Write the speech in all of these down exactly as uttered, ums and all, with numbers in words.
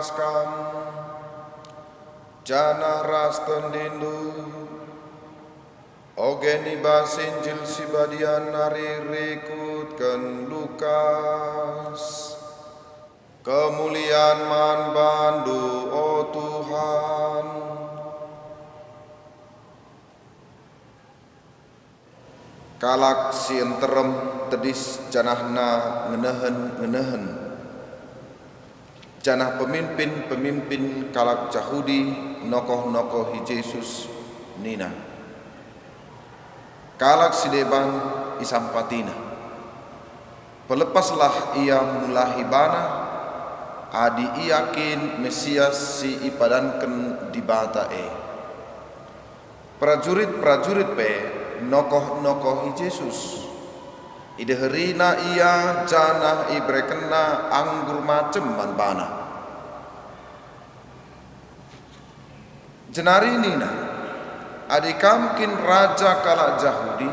Kam, janah ras tendindu, ogen i bas Injil si Badia nari rikutken Lukas. Kemulian man bandu, o Tuhan. Kalak si nterem tedis janahna ngenehen-ngenehen, janah peminpin-peminpin kalak Jahudi nokoh-nokohi Jesus nina, "Kalak si deban isampatina. Pelepaslah ia mulahi bana, adi ia kin Mesias si ipadanken Dibata e." Perajurit-perajurit pe nokoh-nokohi Jesus. Ideherina ia janah iberekenna anggur macem man bana. Jenari nina, "Adi kam kin raja kalak Jahudi,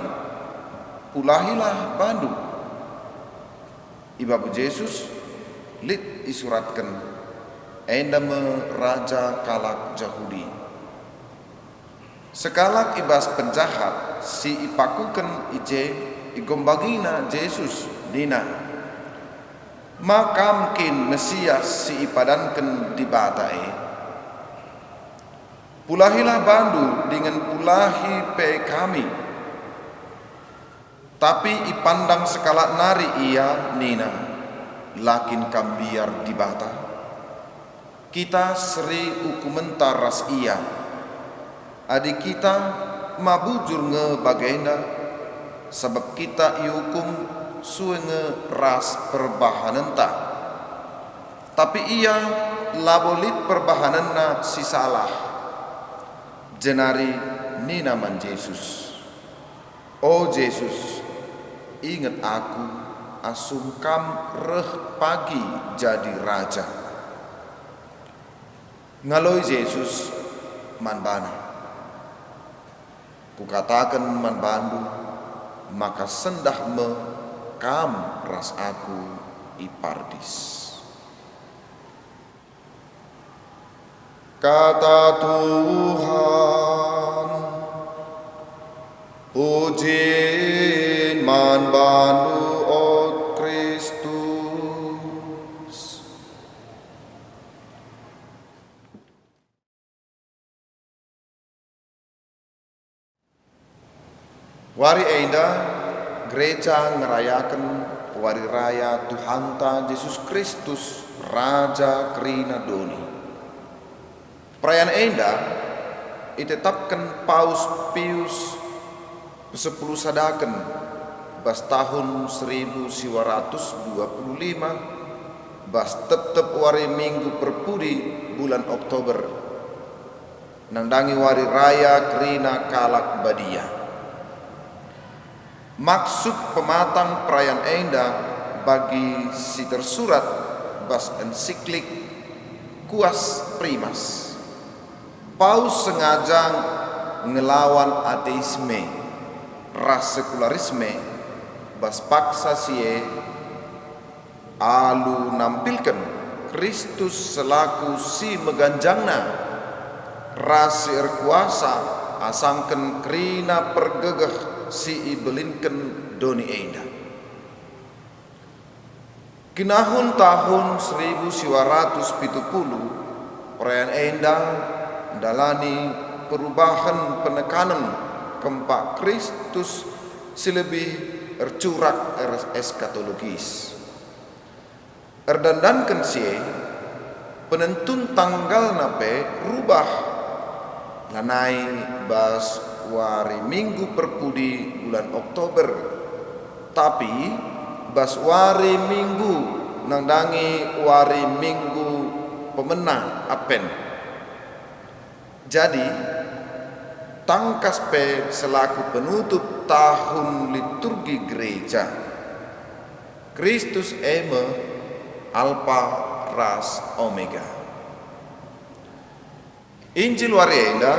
pulahilah bandu." I babo Jesus lit isuratken, "Enda me raja kalak Jahudi." Sekalak i bas penjahat si ipakuken i je igombangina Jesus nina, "Ma kam kin Mesias si ipadanken Dibata e? Pulahilah bandu dingen pulahi pe kami." Tapi ipandang sekalak nari ia nina, "La kin kam mbiar Dibata? Kita seri ukumenta ras ia. Adi kita, ma bujur nge bagenda, sabap kita iukum sue nge ras perbahanenta. Tapi ia labo lit perbahanenna si salah." Jenari nina man Jesus, "O Jesus, inget aku asum Kam reh pagi jadi Raja." Ngaloi Jesus man bana, "Kukataken man bandu, maka sendah me kam ras Aku i Pardis." Kata Tuhan. Pujin man bandu, o Kristus. Wari enda, gereja ngerayaken Wari Raya Tuhanta Jesus Kristus, Raja kerina doni. Perayan enda itetapken Paus Pius pesepuluh sadaken bas tahun seribu siwa ratus dua puluh lima, bas tep-tep wari Minggu Perpudi bulan Oktober. Nandangi Wari Raya kerina kalak badia. Maksud pematang perayan enda bagi si tersurat bas ensiklik Quas Primas. Paus sengaja ngelawan ateisme ras sekularisme bas paksa si e. Alu nampilken Kristus selaku si meganjangna ras si erkuasa asangken kerina pergegeh si ibelinken doni enda. Kinahun tahun seribu siwa ratus pitu puluh, perayan enda ndalani perubahen penekanen kempak Kristus si lebih ercurak er-, eskatologis. Erdandanken si e, penentun tanggalna pe rubah, lanai bas wari Minggu Perpudi bulan Oktober, tapi bas wari Minggu nandangi wari Minggu pemena Advent. Jadi, tangkas pe selaku penutup tahun liturgi gereja, Kristus e me Alpa ras Omega. Injil wari enda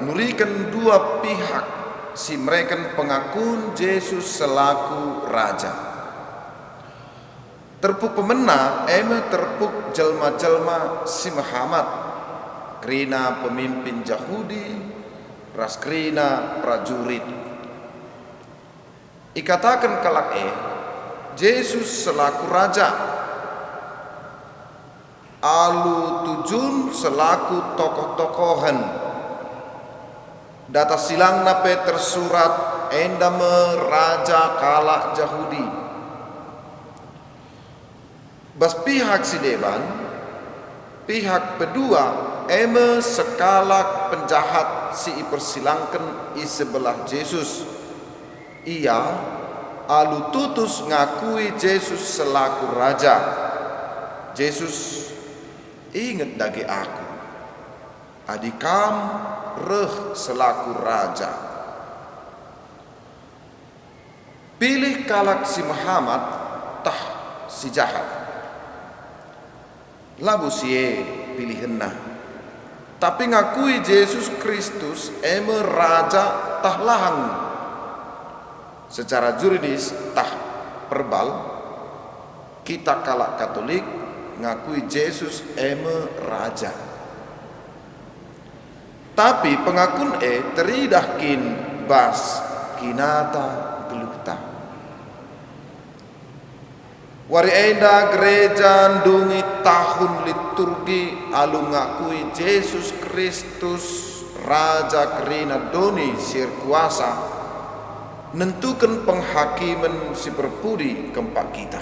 nuriken dua pihak si mereken pengakun Jesus selaku Raja. Terpuk pemena e me terpuk jelma-jelma si mehamat, kerina pemimpin Jahudi ras kerina prajurit. Ikataken kalak e, Jesus selaku raja, alu tujun selaku tokoh-tokohen. Datas silangna pe tersurat, "Enda me raja kalak Jahudi." Bas pihak si deban, pihak pedua, e me sekalak penjahat si ipersilangken i sebelah Jesus. Ia alu tutus ngakui Jesus selaku raja. Jesus, inget dage aku, adi kam reh selaku raja. Pilih kalak si mehamat tah si jahat. Labo si e pilihenna, tapi ngakui Jesus Kristus e me Raja tah lahang. Secara juridis tah verbal, kita kalak Katolik ngakui Jesus e me Raja. Tapi pengakun e teridah kin bas kinata geluhta. Wari enda gereja ndungi tahun liturgi alu ngakui Jesus Kristus, Raja kerina doni si erkuasa, nentuken penghakimen si perpudi kempak kita.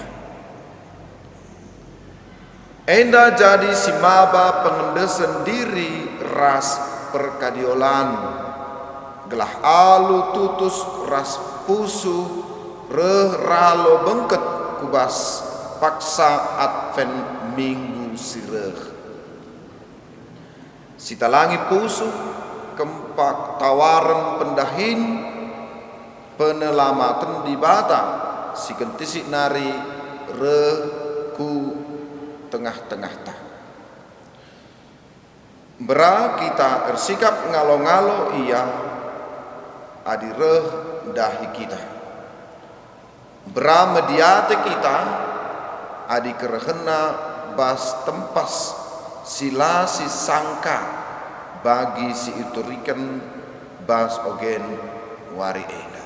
Enda jadi si maba pengendesen diri ras perkadiolan, gelah alu tutus ras pusuh reh ralo bengket ku bas paksa Advent minggu si reh. Sitalangi pusuh, kempak tawaren pendahin, penelamaten Dibata si kentisik nari reh ku tengah-tengahta. Mbera kita ersikap ngalo-ngalo Ia adi reh ndahi kita. Mbera mediate kita adi kerehenna bas tempas si la sisangka bagi si ituriken bas ogen wari enda.